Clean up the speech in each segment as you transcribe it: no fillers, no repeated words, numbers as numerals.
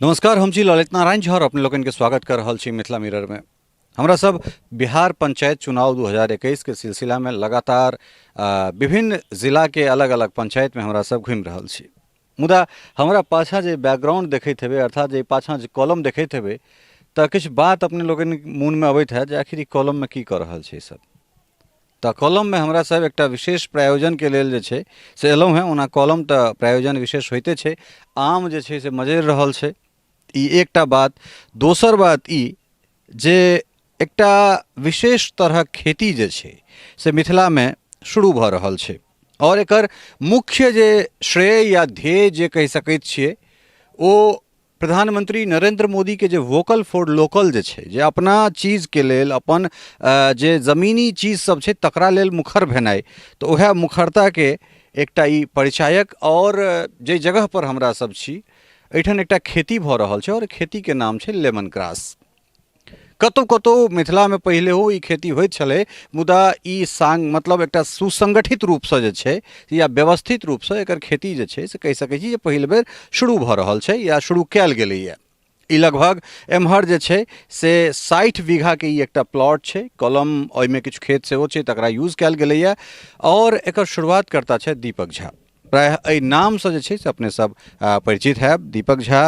नमस्कार, हम छी ललित नारायण झा और अपने लोकनि के स्वागत कर रहल छी मिथिला मिरर में। हमरा सब बिहार पंचायत चुनाव 2021 के सिलसिला में लगातार विभिन्न जिला के अलग अलग पंचायत में हमरा सब घूमि रहल छी। मुदा हमरा पाछाँ जे बैकग्राउंड देखैत हेबै, अर्थात जे पाछाँ जे कॉलम देखैत हेबै, तऽ किछु बात अपने लोकनि मोन में अबैत हैत जे आखिर ई कॉलम में की कऽ रहल छै सब। तऽ कॉलममे हमरा सब एकटा विशेष प्रायोजनके लेल जे छै से एलहुँ हेँ। ओना कॉलम तऽ प्रायोजन विशेष होइते छै, आम जे छै से मजरि रहल छै, ई एकटा बात। दोसर बात ई जे एकटा विशेष तरहक खेती जे छै से मिथिलामे शुरू भऽ रहल छै आओर एकर मुख्य जे श्रेय या ध्येय जे कहि सकैत छियै ओ प्रधानमंत्री नरेंद्र मोदीके जे वोकल फॉर लोकल जे छै, जे अपना चीजके लेल, अपन जे जमीनी चीज सब छै तकरा लेल मुखर भेनाइ, तऽ उएह मुखरताके एकटा ई परिचायक। आओर जाहि जगह पर हमरा सब छी एहिठाम एकटा खेती भऽ रहल छै आओर खेतीके नाम छै लेमन ग्रास। कतहु कतहु मिथिलामे पहिलेहो ई खेती होइत छलै, मुदा ई साङ्ग मतलब एकटा सुसङ्गठित रूपसँ जे छै या व्यवस्थित रूपसँ एकर खेती जे छै से कहि सकै छी जे पहिल बेर शुरू भऽ रहल छै या शुरू कयल गेलैए। ई लगभग एम्हर जे छै से 60 बीघाके ई एकटा प्लॉट छै, कलम ओहिमे किछु खेत सेहो छै तकरा यूज कयल गेलैए आओर एकर शुरुआतकर्ता छथि दीपक झा। प्रायः एहि नामसँ जे छै से अपने सब परिचित हैब। दीपक झा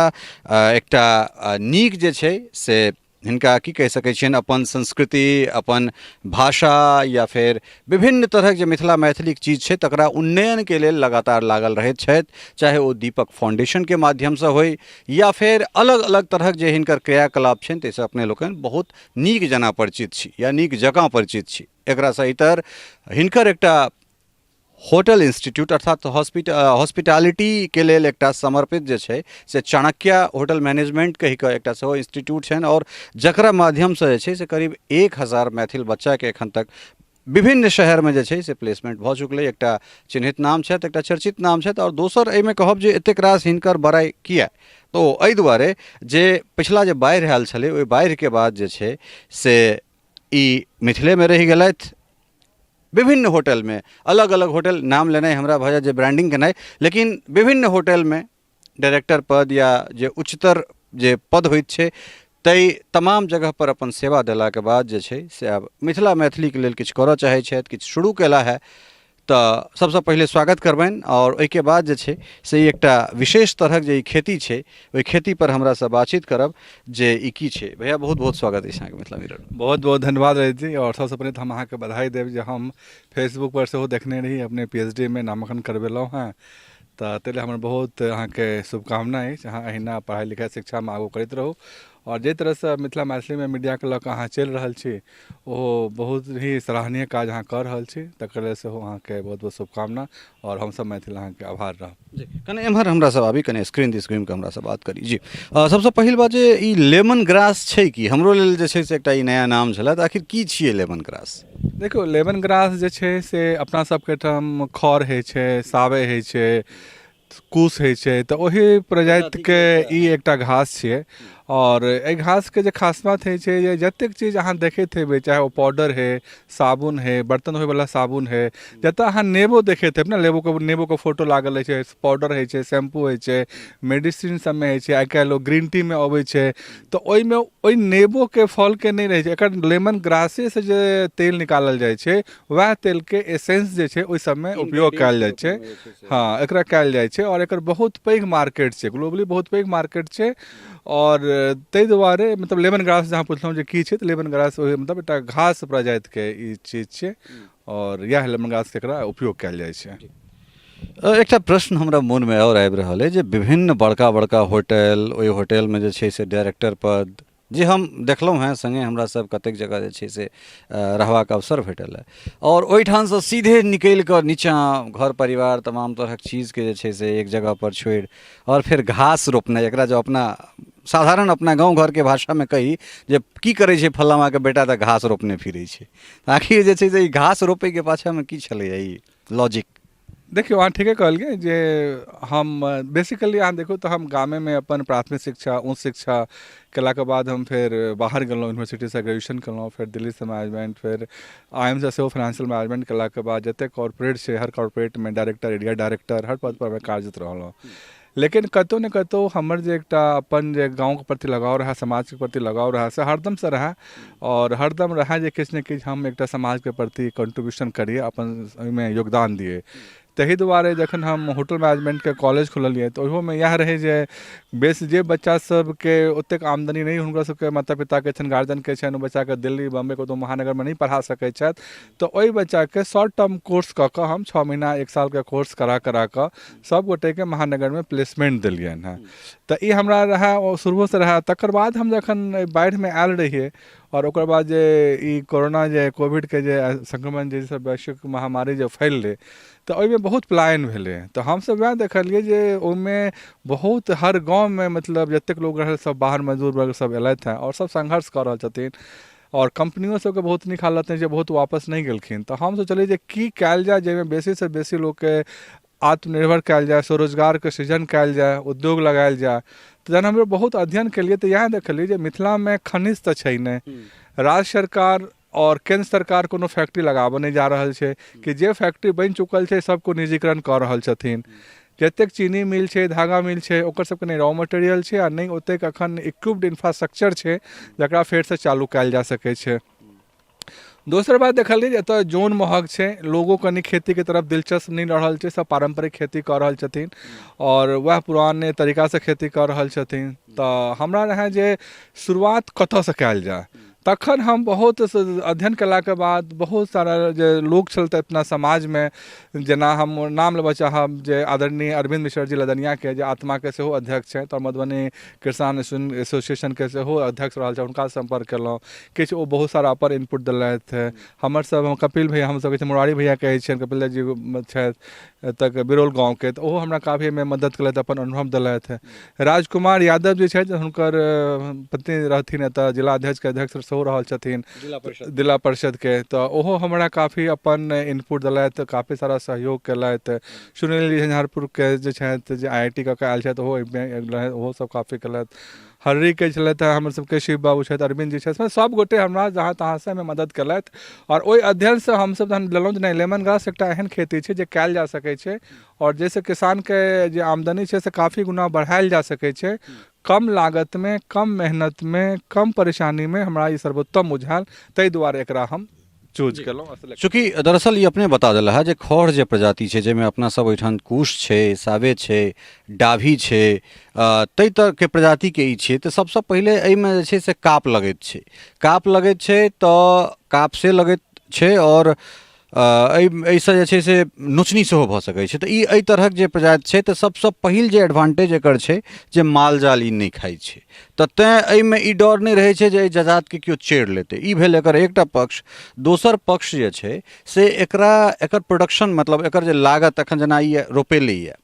एकटा नीक जे छै से हिनका की कहि सकै छियनि, अपन संस्कृति, अपन भाषा या फेर विभिन्न तरहक जे मिथिला मैथिलीक चीज छै तकरा उन्नयनके लेल लगातार लागल रहैत छथि, चाहे ओ दीपक फाउंडेशनके माध्यमसँ होइ या फेर अलग अलग तरहक जे हिनकर क्रियाकलाप छनि ताहिसँ अपने लोकनि बहुत नीक जेना परिचित छी या नीक जकाँ परिचित छी। एकरासँ इतर हिनकर एकटा होटल इंस्टीट्यूट अर्थात हॉस्पिटैलिटीके लेल एकटा समर्पित जे छै से चाणक्य होटल मैनेजमेंट कहि कऽ एकटा सेहो इंस्टीट्यूट छनि आओर जकरा माध्यमसँ जे छै से करीब 1000 मैथिल बच्चाके एखन तक विभिन्न शहरमे जे छै से प्लेसमेंट भऽ चुकलै। एकटा चिन्हित नाम छथि, एकटा चर्चित नाम छथि। आओर दोसर एहिमे कहब जे एतेक रास हिनकर बड़ाइ किया, तऽ ओ एहि दुआरे जे पछिला जे बाढ़ि आयल छलै ओहि बाढ़िके बाद जे छै से ई मिथिलेमे रहि गेलथि, विभिन्न होटलमे, अलग अलग होटल नाम लेनाइ हमरा भऽ जायत जे ब्रांडिंग केनाइ, लेकिन विभिन्न होटलमे डायरेक्टर पद या जे उच्चतर जे पद होइत छै ताहि तमाम जगहपर अपन सेवा देलाके बाद जे छै से आब मिथिला मैथिलीके लेल किछु करऽ चाहै छथि, किछु शुरू केला हे। तऽ सबसँ पहिले स्वागत करबनि आओर ओहिके बाद जे छै से ई एकटा विशेष तरहक जे ई खेती छै ओहि खेतीपर हमरासँ बातचीत करब जे ई की छै। भैया बहुत बहुत स्वागत अछि अहाँके मिथिला मिरर। बहुत बहुत धन्यवाद रोहित जी। आओर सबसँ पहिले तऽ हम अहाँके बधाई देब जे हम फेसबुक पर सेहो देखने रही अपने पी एच डी मे नामांकन करबेलहुँ हेँ, तऽ ताहि लए हमर बहुत अहाँके शुभकामना अछि। अहाँ अहिना पढ़ाइ लिखाइ शिक्षामे आगू करैत रहू आओर जाहि तरहसँ मिथिला मैथिलीमे मीडियाके लऽ कऽ अहाँ चलि रहल छी ओहो बहुत ही सराहनीय काज अहाँ कऽ रहल छी, तकर लेल सेहो अहाँके बहुत बहुत शुभकामना आओर हमसभ मैथिल अहाँके आभार रहब। जी, कने एम्हर हमरा सब आबी, कने स्क्रीन दिस घुमि कऽ हमरा सब बात करी। जी, सबसँ पहिल बात जे ई लेमन ग्रास छै कि हमरो लेल जे छै से एकटा ई नया नाम छलै, तऽ आखिर की छियै लेमन ग्रास? देखियौ, लेमन ग्रास जे छै से अपना सबके ठाम खर होइ छै, सावे होइ छै, कुश होइ छै, तऽ ओहि प्रजातिके ई एकटा घास छियै। आओर एहि घासके जे खास बात होइ छै जे जतेक चीज अहाँ देखैत हेबै, चाहे ओ पाउडर होइ, साबुन होइ, बर्तन धोइवला साबुन होइ, जतऽ अहाँ नेबो देखैत हेबै ने, नेबोके फोटो लागल रहै छै, पाउडर होइ छै, शैम्पू होइ छै, मेडिसिन सबमे होइ छै, आइ काल्हि ओ ग्रीन टीमे अबै छै, तऽ ओहिमे ओहि नेबोके फलके नहि रहै छै। एकर लेमन ग्रासेसँ जे तेल निकालल जाइ छै वएह तेलके एसेंस जे छै ओहि सबमे उपयोग कयल जाइ छै। हँ, एकरा कयल जाइ छै आओर एकर बहुत पैघ मार्केट छै, ग्लोबली बहुत पैघ मार्केट छै। आओर ताहि दुआरे मतलब लेमन ग्रास जे अहाँ पुछलहुँ जे की छै, तऽ लेमन ग्रास ओहि मतलब एकटा घास प्रजातिके ई चीज छियै आओर इएह लेमन ग्रासके एकरा उपयोग कयल जाइ छै। एकटा प्रश्न हमरा मोनमे आओर आबि रहल अइ जे विभिन्न बड़का बड़का होटल, ओहि होटलमे जे छै से डायरेक्टर पद जे हम देखलहुँ हेँ, सङ्गे हमरा सब कतेक जगह जे छै से रहबाक अवसर भेटल हँ, आओर ओहिठामसँ सीधे निकलि कऽ नीचाँ घर परिवार तमाम तरहक चीजके जे छै से एक जगहपर छोड़ि आओर फेर घास रोपनाइ, एकरा जँ अपना साधारण अपना गाँव घरके भाषामे कही जे की करै छै फल्लामाके बेटा, तऽ घास रोपने फिरै छै। आखिर जे छै से ई घास रोपैके पाछाँमे की छलैए ई लॉजिक? देखियौ, अहाँ ठीके कहलियै जे हम बेसिकली अहाँ देखू तऽ हम गामेमे अपन प्राथमिक शिक्षा, उच्च शिक्षा केलाके बाद हम फेर बाहर गेलहुँ, यूनिवर्सिटीसँ ग्रेजुएशन केलहुँ, फेर दिल्लीसँ मैनेजमेंट, फेर I am सँ सेहो फाइनेंशियल मैनेजमेंट केलाके बाद जतेक कॉरपोरेट छै हर कॉरपोरेटमे डायरेक्टर, एरिया डायरेक्टर, हर पदपर मे कार्यरत रहलहुँ। लेकिन कतहु ने कतहु हमर जे एकटा अपन जे गाँवके प्रति लगाव रहए, समाजके प्रति लगाव रहए, से हरदमसँ रहए आओर हरदम रहए जे किछु ने किछु हम एकटा समाजके प्रति कॉन्ट्रीब्यूशन करियै, अपन ओहिमे योगदान दियै। ताहि दुआरे जखन हम होटल मैनेजमेंटके कॉलेज खोललियै तऽ ओहोमे इएह रहै जे बेस जे बच्चा सबके ओतेक आमदनी नहि हुनकर सबके माता पिताके छनि, गार्जियनके छनि, ओ बच्चाके दिल्ली बम्बई कतहु महानगरमे नहि पढ़ा सकै छथि, तऽ ओहि बच्चाके शॉर्ट टर्म कोर्स कऽ कऽ हम 6 महीना 1 सालके कोर्स करा करा कऽ सब गोटेके महानगरमे प्लेसमेंट देलियनि हँ। तऽ ई हमरा रहए, ओ शुरुओसँ रहए। तकर बाद हम जखन बाढ़िमे आयल रहियै आओर ओकर बाद जे ई कोरोना जे कोविडके जे संक्रमण जे सब वैश्विक महामारी जे फैललै तऽ ओहिमे बहुत पलायन भेलै। तऽ हमसब वएह देखलियै जे ओहिमे बहुत हर गाँवमे मतलब जतेक लोक रहै सब बाहर मजदूर वर्ग सब एलथि हँ आओर सब संघर्ष कऽ रहल छथिन आओर कम्पनियो सबके बहुत नीक हालत नहि छै, बहुत वापस नहि गेलखिन। तऽ हम सोचलियै जे की कयल जाय जाहिमे बेसीसँ बेसी लोकके आत्मनिर्भर कयल जाय, स्वरोजगारके सृजन कयल जाय, उद्योग लगायल जाय। तऽ जहन हम बहुत अध्ययन केलियै तऽ इएह देखलियै जे मिथिलामे खनिज तऽ छै नहि, राज्य सरकार आओर केन्द्र सरकार कोनो फैक्ट्री लगाबऽ नहि जा रहल छै कि जे फैक्ट्री बनि चुकल छै सबके निजीकरण कऽ रहल छथिन। जतेक चीनी मिल छै, धागा मिल छै, ओकर सबके नहि रॉ मटेरियल छै आ नहि ओतेक अखन इक्विप्ड इंफ्रास्ट्रक्चर छै जकरा फेरसँ चालू कयल जा सकै छै। दोसर बात देखलियै जे एतऽ जोन महग छै, लोगो कनि खेतीके तरफ दिलचस्प नहि रहल छै, सब पारम्परिक खेती कऽ रहल छथिन आओर वएह पुराने तरीकासँ खेती कऽ रहल छथिन। तऽ हमरा रहए जे शुरुआत कतऽसँ कयल जाय। तखन हम बहुत अध्ययन केलाके बाद बहुत सारा जे लोक छलथि अपना समाजमे, जेना हम नाम लेबऽ चाहब जे आदरणीय अरविन्द मिश्र जी लदनियाके जे आत्माके सेहो अध्यक्ष छथि आओर मधुबनी किसान एसोसिएशनके सेहो अध्यक्ष रहल छथि, हुनकासँ सम्पर्क केलहुँ। किछु ओ बहुत सारा अपन इनपुट देलथि। हमर सब कपिल भैया, हमसब कहै छियै मुरारी भैया कहै छियनि, कपिल जी छथि एतऽके बिरौल गाँवके, तऽ ओहो हमरा काफी एहिमे मदति केलथि, अपन अनुभव देलथि। राजकुमार यादव जे छथि, हुनकर पत्नी रहथिन एतऽ जिला अध्यक्षके अध्यक्ष सेहो रहल छथिन जिला परिषदके, तऽ ओहो हमरा काफी अपन इनपुट देलथि, काफी सारा सहयोग केलथि। सुनील जी झंझारपुरके जे छथि, जे आई I T कऽ के आयल छथि, ओहो एहिमे ओहो सब काफी केलथि। हर्रीके छलथि हेँ हमर सबके शिव बाबू छथि, अरविन्द जी छथि, सब गोटे हमरा जहाँ तहाँसँ एहिमे मदति केलथि। आओर ओहि अध्ययनसँ हमसब जहन लेलहुँ जे नहि, लेमन ग्रास एकटा एहन खेती छै जे कयल जा सकै छै आओर जाहिसँ किसानके जे आमदनी छै से काफी गुना बढ़ायल जा सकै छै, कम लागतमे, कम मेहनतमे, कम परेशानीमे। हमरा ई सर्वोत्तम बुझायल, ताहि दुआरे एकरा हम चूज केलहुँ। चूँकि दरअसल ई अपने बता देला है जे खढ़ जे प्रजाति छै, जाहिमे अपना सब ओहिठाम कुश छै, सावे छै, डाभी छै, ताहि तरहके प्रजातिके ई छै, तऽ सबसँ पहिले एहिमे जे छै से काप लगैत छै। काप लगैत छै तऽ काप से लगैत छै आओर एहि एहिसँ जे छै से नोचनी सेहो भऽ सकै छै। तऽ ई एहि तरहक जे प्रजाति छै तऽ सबसँ पहिल जे एडवांटेज एकर छै जे माल जाल ई नहि खाइ छै, तऽ तेँ एहिमे ई डर नहि रहै छै जे एहि जजातके केओ चरि लेतै। ई भेल एकर एकटा पक्ष। दोसर पक्ष जे छै से एकरा एकर प्रोडक्शन, मतलब एकर जे लागत, एखन जेना ई रोपेलैए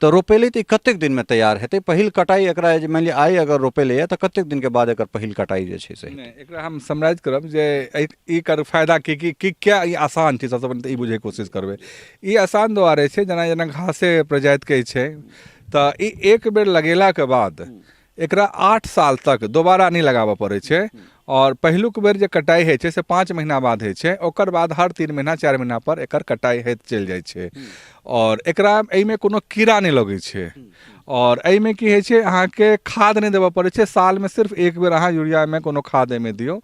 तऽ रोपेलै तऽ ई कतेक दिनमे तैयार हेतै? पहिल कटाइ एकरा जे मानि लिअ आइ अगर रोपेलैए तऽ कतेक दिनके बाद एकर पहिल कटाइ जे छै से? नहि, एकरा हम समराइज करब जे एहि एकर फायदा की की की किया ई आसान छै। सबसँ पहिने तऽ ई बुझैके कोशिश करबै। ई आसान दुआरे छै, जेना जेना घासे प्रजातिके छै, तऽ ई एक बेर लगेलाके बाद एकरा 8 साल तक दोबारा नहि लगाबऽ पड़ै छै। आओर पहिलुक बेर जे कटाइ होइ छै से 5 महीना बाद होइ छै, ओकर बाद हर 3 महीना 4 महीना पर एकर कटाइ होइत चलि जाइ छै। आओर एकरा एहिमे कोनो कीड़ा नहि लगै छै। आओर एहिमे की होइ छै, अहाँके खाद नहि देबऽ पड़ै छै, सालमे सिर्फ एक बेर अहाँ यूरियामे कोनो खाद एहिमे दियौ।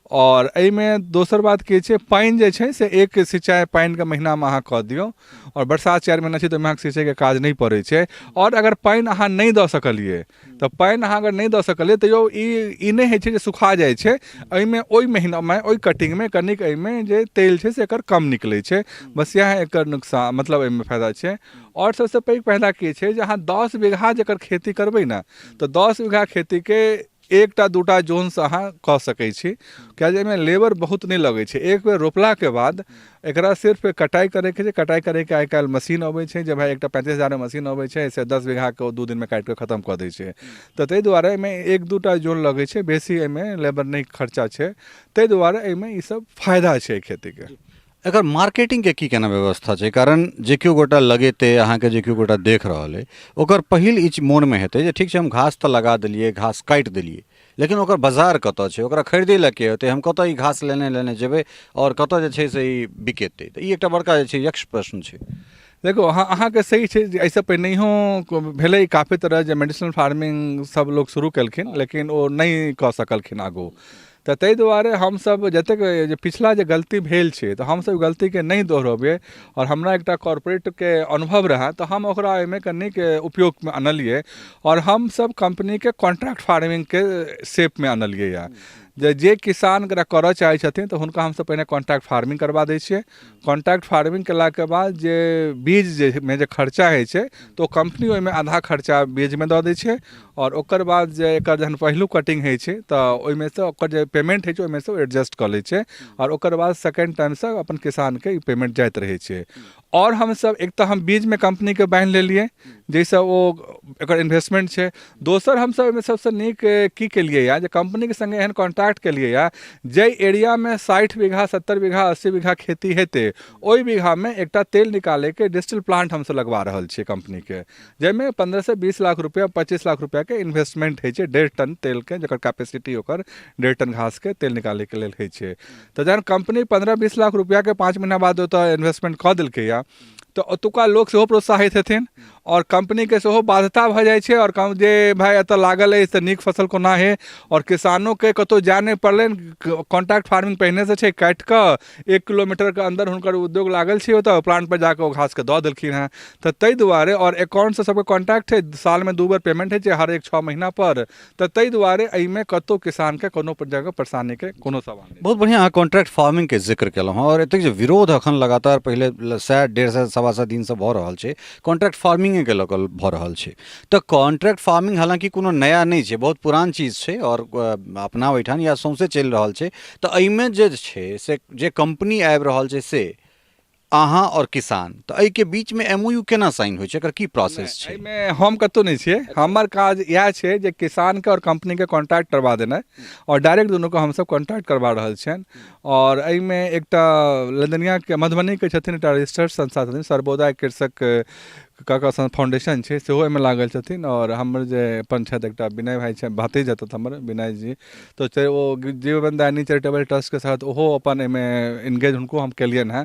आओर एहिमे दोसर बात की छै, पानि जे छै से एक सिंचाइ पानिके महीनामे अहाँ कऽ दियौ, आओर बरसात 4 महीना छै तऽ ओहिमे अहाँके सिंचाइके काज नहि पड़ै छै। आओर अगर पानि अहाँ नहि दऽ सकलियै तऽ पानि अहाँ अगर नहि दऽ सकलियै तैयो ई ई नहि होइ छै जे सुखा जाइ छै। एहिमे ओहि महीनामे ओहि कटिंगमे कनिक एहिमे जे तेल छै से एकर कम निकलै छै, बस इएह एकर नुकसान, मतलब एहिमे फायदा छै। आओर सबसँ पैघ फायदा की छै जे अहाँ 10 बीघा जे एकर खेती करबै ने तऽ 10 बीघा खेतीके एकटा दूटा जोनसँ अहाँ कऽ सकै छी, किएक जे एहिमे लेबर बहुत नहि लगै छै। एक बेर रोपलाके बाद एकरा सिर्फ कटाइ करैके छै। कटाइ करैके आइ काल्हि मशीन अबै छै जे भाइ एकटा 35 हजारमे मशीन अबै छै, से 10 बीघाके ओ 2 दिनमे काटिकऽ खतम कऽ दै छै। तऽ ताहि दुआरे एहिमे एक दूटा जोन लगै छै, बेसी एहिमे लेबर नहि खर्चा छै, ताहि दुआरे एहिमे ईसब फायदा छै एहि खेतीके। एकर मार्केटिंगके की केना व्यवस्था छै? कारण जे केओ गोटा लगेतै, अहाँके जे केओ गोटा देख रहल अइ, ओकर पहिल ई मोनमे हेतै जे ठीक छै, हम घास तऽ लगा देलियै, घास काटि देलियै, लेकिन ओकर बाजार कतऽ छै, ओकरा खरीदै लए के हेतै, हम कतऽ ई घास लेने लेने जेबै आओर कतऽ जे छै से ई बिकेतै? तऽ ई एकटा बड़का जे छै यक्ष प्रश्न छै। देखू, अहाँके सही छै जे एहिसँ पहिनहियो भेलै काफी तरह जे मेडिसिनल फार्मिंग सब लोक शुरू केलखिन, लेकिन ओ नहि कऽ सकलखिन आगू। तऽ ताहि दुआरे हमसब जतेक जे पिछला जे गलती भेल छै तऽ हमसब गलतीके नहि दोहरेबै। आओर हमरा एकटा कॉर्पोरेटके अनुभव रहए, तऽ हम ओकरा एहिमे कनिक उपयोगमे अनलियै आओर हमसब कम्पनीके कॉन्ट्रैक्ट फार्मिंगके शेपमे अनलियै यऽ, जे जे किसान एकरा करऽ चाहै छथिन तऽ हुनका हमसब पहिने कॉन्ट्रैक्ट फार्मिंग करबा दै छियै। कॉन्ट्रैक्ट फार्मिंग केलाके बाद जे बीज जे मे जे खर्चा होइ छै तऽ ओ कम्पनी ओहिमे आधा खर्चा बीजमे दऽ दै छै, आओर ओकर बाद जे एकर जहन पहिलुक कटिंग होइ छै तऽ ओहिमे सँ ओकर जे पेमेंट होइ छै ओहिमे सँ ओ एडजस्ट कऽ लै छै, आओर ओकर बाद सेकेंड टाइमसँ अपन किसानके ई पेमेंट जाइत रहै छै। आओर हमसब एक तऽ हम बीजमे कम्पनीके बान्हि लेलियै जाहिसँ ओ एकर इन्वेस्टमेंट छै। दोसर, हमसब एहिमे सबसँ नीक की केलियै यऽ जे कम्पनीके सङ्गे एहन कॉन्ट्रैक्ट केलियै यऽ, जाहि एरियामे 60 बीघा, 70 बीघा, 80 बीघा खेती हेतै, ओहि बीघामे एकटा तेल निकालैके डिस्टिल प्लांट हमसब लगवा रहल छियै कम्पनीके, जाहिमे 15 से 20 लाख रुपैआ, 25 लाख रुपैआके इन्वेस्टमेंट होइ छै। 1.5 टन तेलके जकर कैपेसिटी ओकर 1.5 टन घासके तेल निकालैके लेल होइ छै। तऽ जहन कम्पनी 15-20 लाख रुपैआके 5 महीना बाद ओतऽ इन्वेस्टमेंट कऽ देलकैए तऽ ओतुका लोक सेहो प्रोत्साहित हेथिन आओर कम्पनीके सेहो बाध्यता भऽ जाइ छै। आओर जे भाय एतऽ लागल अछि तऽ नीक फसल कोना हइ, आओर किसानोके कतहु जाय नहि पड़लनि। कॉन्ट्रैक्ट फार्मिंग पहिनेसँ छै, काटि कऽ 1 किलोमीटरके अन्दर हुनकर उद्योग लागल छै, ओतऽ प्लांटपर जाकऽ ओ घासके दऽ देलखिन हेँ। तऽ ताहि दुआरे आओर अकाउंटसँ सबके कॉन्टैक्ट छै, सालमे 2 बेर पेमेंट होइ छै, हर एक 6 महीनापर। तऽ ताहि दुआरे एहिमे कतहु किसानके कोनो जगह परेशानीके कोनो सवाल नहि। बहुत बढ़िआँ, अहाँ कॉन्ट्रैक्ट फार्मिंगके जिक्र केलहुँ हँ, आओर एतेक जे विरोध एखन लगातार पहिले 100, 150, 125 दिनसँ भऽ रहल छै, कॉन्ट्रैक्ट फार्मिंगेके लऽ कऽ भऽ रहल छै। तऽ कॉन्ट्रैक्ट फार्मिंग हालाँकि कोनो नया नहि छै, बहुत पुरान चीज छै आओर अपना ओहिठाम या सौँसे चलि रहल छै। तऽ एहिमे जे छै से जे कम्पनी आबि रहल छै से अहाँ आओर किसान, तऽ एहिके बीचमे एम ओ यू केना साइन होइ छै, एकर की प्रोसेस छै? एहिमे हम कतहु नहि छियै। हमर काज इएह छै जे किसानके आओर कम्पनीके कॉन्टैक्ट करबा देनाइ, आओर डायरेक्ट दुनूके हमसब कॉन्टैक्ट करबा रहल छियनि। आओर एहिमे एकटा लदनियाके मधुबनीके छथिन, एकटा रजिस्टर्ड संस्था छथिन, सर्वोदय कृषक कऽ फाउंडेशन छै, सेहो एहिमे लागल छथिन। आओर हमर जे अपन छथि एकटा विनय भाइ छथि, भातिज हेतथि हमर विनय जी, तऽ ओ जीवनदायिनी चैरिटेबल ट्रस्टके साथ ओहो अपन एहिमे इन्गेज हुनको हम केलियनि हेँ।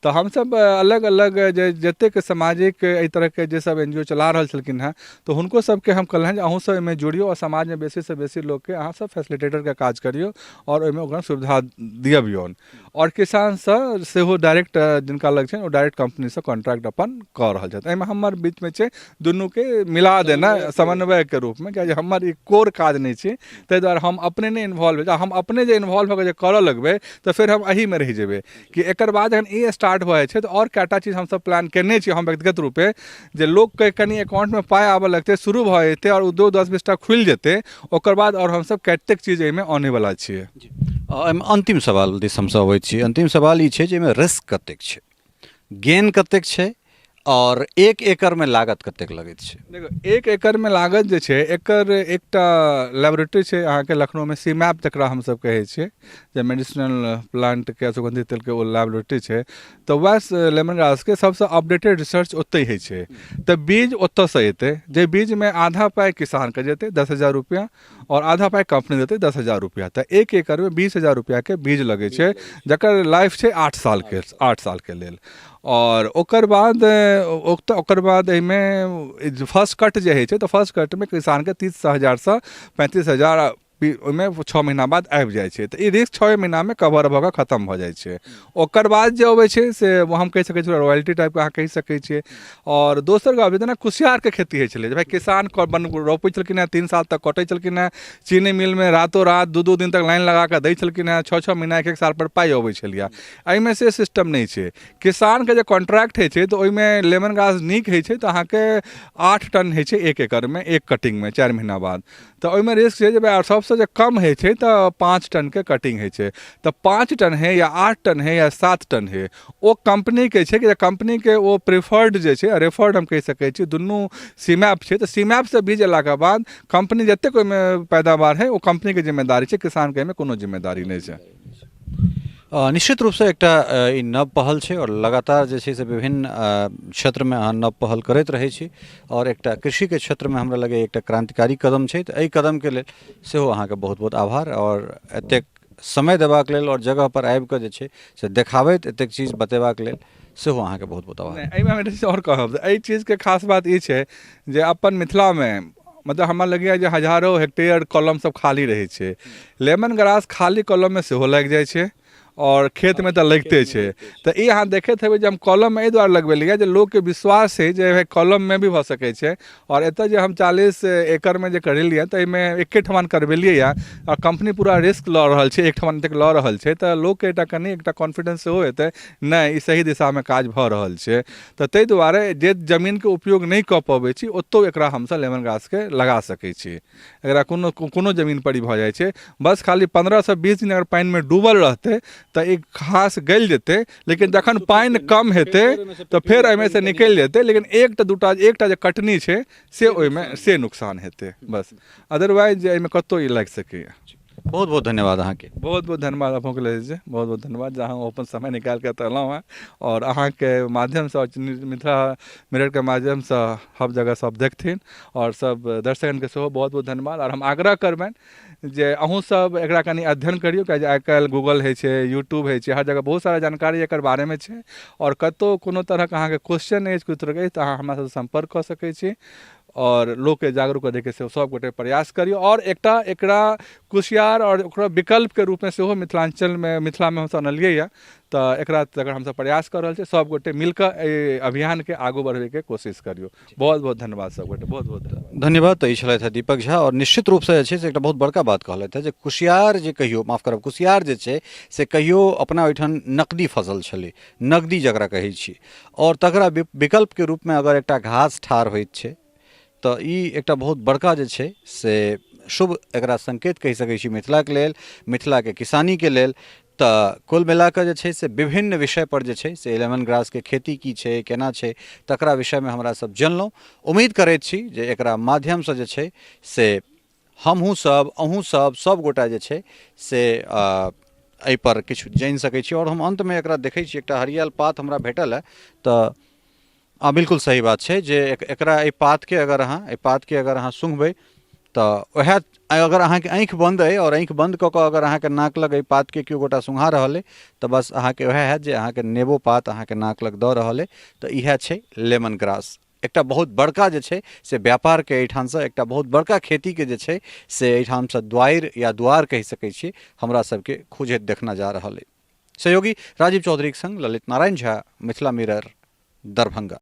तऽ हमसब अलग अलग जे जतेक सामाजिक एहि तरहके जे सब एन जी ओ चला रहल छलखिन हेँ तऽ हुनको सबके हम कहलहुँ जे अहूँ सब एहिमे जुड़ियौ आओर समाजमे बेसीसँ बेसी लोकके अहाँ सब फैसिलिटेटरके काज करियौ आओर ओहिमे ओकरा सुविधा दिअबियौन। आओर किसानसँ सेहो डायरेक्ट जिनका लग छनि ओ डायरेक्ट कम्पनीसँ कॉन्ट्रैक्ट अपन कऽ रहल छथि। एहिमे हमर बीचमे छै दुनूके मिला देनाइ समन्वयके रूपमे, किएकि हमर ई कोर काज नहि छै, ताहि दुआरे हम अपने नहि इन्वॉल्व होइ। हम अपने जे इन्वॉल्व भऽ कऽ जे करऽ लगबै तऽ फेर हम एहिमे रहि जेबै कि एकर बाद जखन ई स्टार्ट भऽ जाइ छै तऽ आओर कएटा चीज हमसब प्लान केने छी हम व्यक्तिगत रूपे, जे लोकके कनि अकाउंटमे पाइ आबऽ लगतै, शुरू भऽ जेतै आओर उद्योग 10-20 टा खुलि जेतै, ओकर बाद आओर हमसब कतेक चीज एहिमे आनैवला छियै। एहिमे अन्तिम सवाल दिस हमसब अबै छी। अन्तिम सवाल ई छै जे एहिमे रिस्क कतेक छै, गेन कतेक छै आओर 1 एकड़मे लागत कतेक लगैत छै? देखो, 1 एकड़मे लागत जे छै, एकर एकटा लेबोरेटरी छै अहाँके लखनऊमे, सी मैप जकरा हमसब कहै छियै, जे मेडिसिनल प्लांटके सुगंधित तेलके ओ लेबोरेटरी छै। तऽ वएह लेमन ग्रासके सबसँ अपडेटेड रिसर्च ओतहि होइ छै। तऽ बीज ओतऽसँ एतै, जे बीजमे आधा पाइ किसानके जेतै 10,000 रुपैआ आओर आधा पाइ कम्पनी देतै 10,000 रुपैआ। तऽ 1 एकड़मे 20,000 रुपैआके बीज लगै छै, जकर लाइफ छै 8 सालके, 8 सालके लेल। आओर ओकर बाद एहिमे फर्स्ट कट जे होइ छै तऽ फर्स्ट कटमे किसानके 30,000सँ 35,000 ओहिमे 6 महीना बाद आबि जाइ छै। तऽ ई रिस्क 6 महीनामे कवर भऽ कऽ खतम भऽ जाइ छै। ओकर बाद जे अबै छै से हम कहि सकै छी रॉयल्टी टाइपके अहाँ कहि सकै छियै। आओर दोसर गप, जेना कुसियारके खेती होइ छलै, जे भाइ किसान बन रोपै छलखिन हेँ, 3 साल तक कटै छलखिन हेँ, चीनी मिलमे रातो रात 2-2 दिन तक लाइन लगा कऽ दै छलखिन हेँ, 6-6 महीना, 1-1 सालपर पाइ अबै छलैए। एहिमे से सिस्टम नहि छै। किसानके जे कॉन्ट्रैक्ट होइ छै तऽ ओहिमे लेमन ग्रास नीक होइ छै तऽ अहाँके 8 टन होइ छै 1 एकड़मे, 1 कटिंगमे 4 महीना बाद। तऽ ओहिमे रिस्क छै जे भाइ सबसँ जे कम होइ छै तऽ 5 टनके कटिंग होइ छै। तऽ 5 टन हइ या 8 टन हइ या 7 टन हइ, ओ कम्पनीके छै कि कम्पनीके ओ प्रिफर्ड जे छै, रेफर्ड हम कहि सकै छी, दुनू सीमैप छै। तऽ सीमैपसँ बीज अयलाके बाद कम्पनी जतेक ओहिमे पैदावार हइ ओ कम्पनीके जिम्मेदारी छै, किसानके एहिमे कोनो जिम्मेदारी नहि छै। निश्चित रूपसँ एकटा ई नव पहल छै आओर लगातार जे छै से विभिन्न क्षेत्रमे अहाँ नव पहल करैत रहै छी, आओर एकटा कृषिके क्षेत्रमे हमरा लगैए एकटा क्रान्तिकारी कदम छै। तऽ एहि कदमके लेल सेहो अहाँके बहुत बहुत आभार, आओर एतेक समय देबाक लेल आओर जगहपर आबिकऽ जे छै से देखाबैत एतेक चीज बतेबाक लेल सेहो अहाँके बहुत बहुत आभार। एहिमे हम एकटा चीज आओर कहब, एहि चीजके खास बात ई छै जे अपन मिथिलामे मतलब हमरा लगैए जे हजारो हेक्टेयर कलम सब खाली रहै छै, लेमन ग्रास खाली कलममे सेहो लागि जाइ छै आओर खेतमे तऽ लगिते छै। तऽ ई अहाँ देखैत हेबै जे हम कलममे एहि दुआरे लगबेलियै जे लोकके विश्वास छै जे भाइ कलममे भी भऽ सकै छै। आओर एतऽ जे हम 40 एकड़मे जे करेलियै तऽ एहिमे एकेठमन करबेलियै यऽ आओर कम्पनी पूरा रिस्क लऽ रहल छै, एकठमन एतेक लऽ रहल छै, तऽ लोकके एकटा कनि एकटा कॉन्फिडेंस सेहो हेतै नहि ई सही दिशामे काज भऽ रहल छै। तऽ ताहि दुआरे जे जमीनके उपयोग नहि कऽ पबै छी ओतौ एकरा हमसब लेमन ग्रासके लगा सकै छी। एकरा कोनो कोनो जमीन पर ई भऽ जाइ छै, बस खाली 15 से 20 दिन अगर पानिमे डूबल रहतै तऽ ई घास गलि जेतै, लेकिन जखन पानि कम हेतै तऽ फेर एहिमे से निकलि जेतै, लेकिन एकटा दूटा एकटा जे कटनी छै से ओहिमे से नुकसान हेतै बस, अदरवाइज जे एहिमे कतहु ई लागि सकैए। बहुत बहुत धन्यवाद अहाँके। बहुत बहुत धन्यवाद अहूँके लेल जे बहुत बहुत धन्यवाद जे अहाँ अपन समय निकालि कऽ एतऽ एलहुँ हेँ आओर अहाँके माध्यमसँ मिथिला मिररके माध्यमसँ हर जगह सब देखथिन आओर सब दर्शकगणके सेहो बहुत बहुत धन्यवाद। आओर हम आग्रह करबनि जे अहूँ सब एकरा कनि अध्ययन करियौ, किएकि आइ काल्हि गूगल होइ छै, यूट्यूब होइ छै, हर जगह बहुत सारा जानकारी एकर बारेमे छै आओर कतहु कोनो तरहके अहाँके क्वेश्चन अछि, कोनो तरहके अछि तऽ अहाँ हमरा सबसँ सम्पर्क कऽ सकै छी आओर लोकके जागरूक करैके सेहो सब गोटे प्रयास करियौ। आओर एकटा एकरा कुसियार आओर ओकरा विकल्पके रूपमे सेहो मिथिलाञ्चलमे मिथिलामे हमसब अनलियै यऽ, तऽ एकरा तकर हमसब प्रयास कऽ रहल छी, सब गोटे मिलकऽ एहि अभियानके आगू बढ़बैके कोशिश करियौ। बहुत बहुत धन्यवाद सब गोटे, बहुत बहुत धन्यवाद। धन्यवाद। तऽ ई छलथि हेँ दीपक झा आओर निश्चित रूपसँ जे छै से एकटा बहुत बड़का बात कहलथि हेँ जे कुसियार जे कहियो, माफ करब, कुसियार जे छै से कहियो अपना ओहिठाम नकदी फसल छलै, नगदी जकरा कहै छी, आओर तकरा विकल्पके रूपमे अगर एकटा घास ठाढ़ होइत छै तऽ ई एकटा बहुत बड़का जे छै से शुभ एकरा संकेत कहि सकै छी मिथिलाके लेल, मिथिलाके किसानीके लेल। तऽ कुल मिलाकऽ जे छै से विभिन्न विषयपर जे छै से लेमन ग्रासके खेती की छै, केना छै, तकरा विषयमे हमरा सब जनलहुँ। उम्मीद करैत छी जे एकरा माध्यमसँ जे छै से हमहूँ सब, अहूँ सब, सब गोटा जे छै से एहिपर किछु जानि सकै छी। आओर हम अन्तमे एकरा देखै छी, एकटा हरियल पात हमरा भेटल हँ, तऽ हँ बिल्कुल सही बात छै जे एकरा एहि पातके अगर अहाँ एहि पातके अगर अहाँ सुँघबै तऽ वएह अगर अहाँके आँखि बन्द अइ आओर आँखि बन्द कऽ कऽ अगर अहाँके नाक लग एहि पातके केओ गोटा सुँघा रहल अइ तऽ बस अहाँके वएह हैत जे अहाँके नेबो पात अहाँके नाक लग दऽ रहल अइ। तऽ इएह छै लेमन ग्रास, एकटा बहुत बड़का जे छै से व्यापारके एहिठामसँ एकटा बहुत बड़का खेतीके जे छै से एहिठामसँ द्वारि या द्वार कहि सकै छी हमरा सबके खुजैत देखना जा रहल अइ। सहयोगी राजीव चौधरीक संग ललित नारायण झा, मिथिला मिरर, दरभंगा।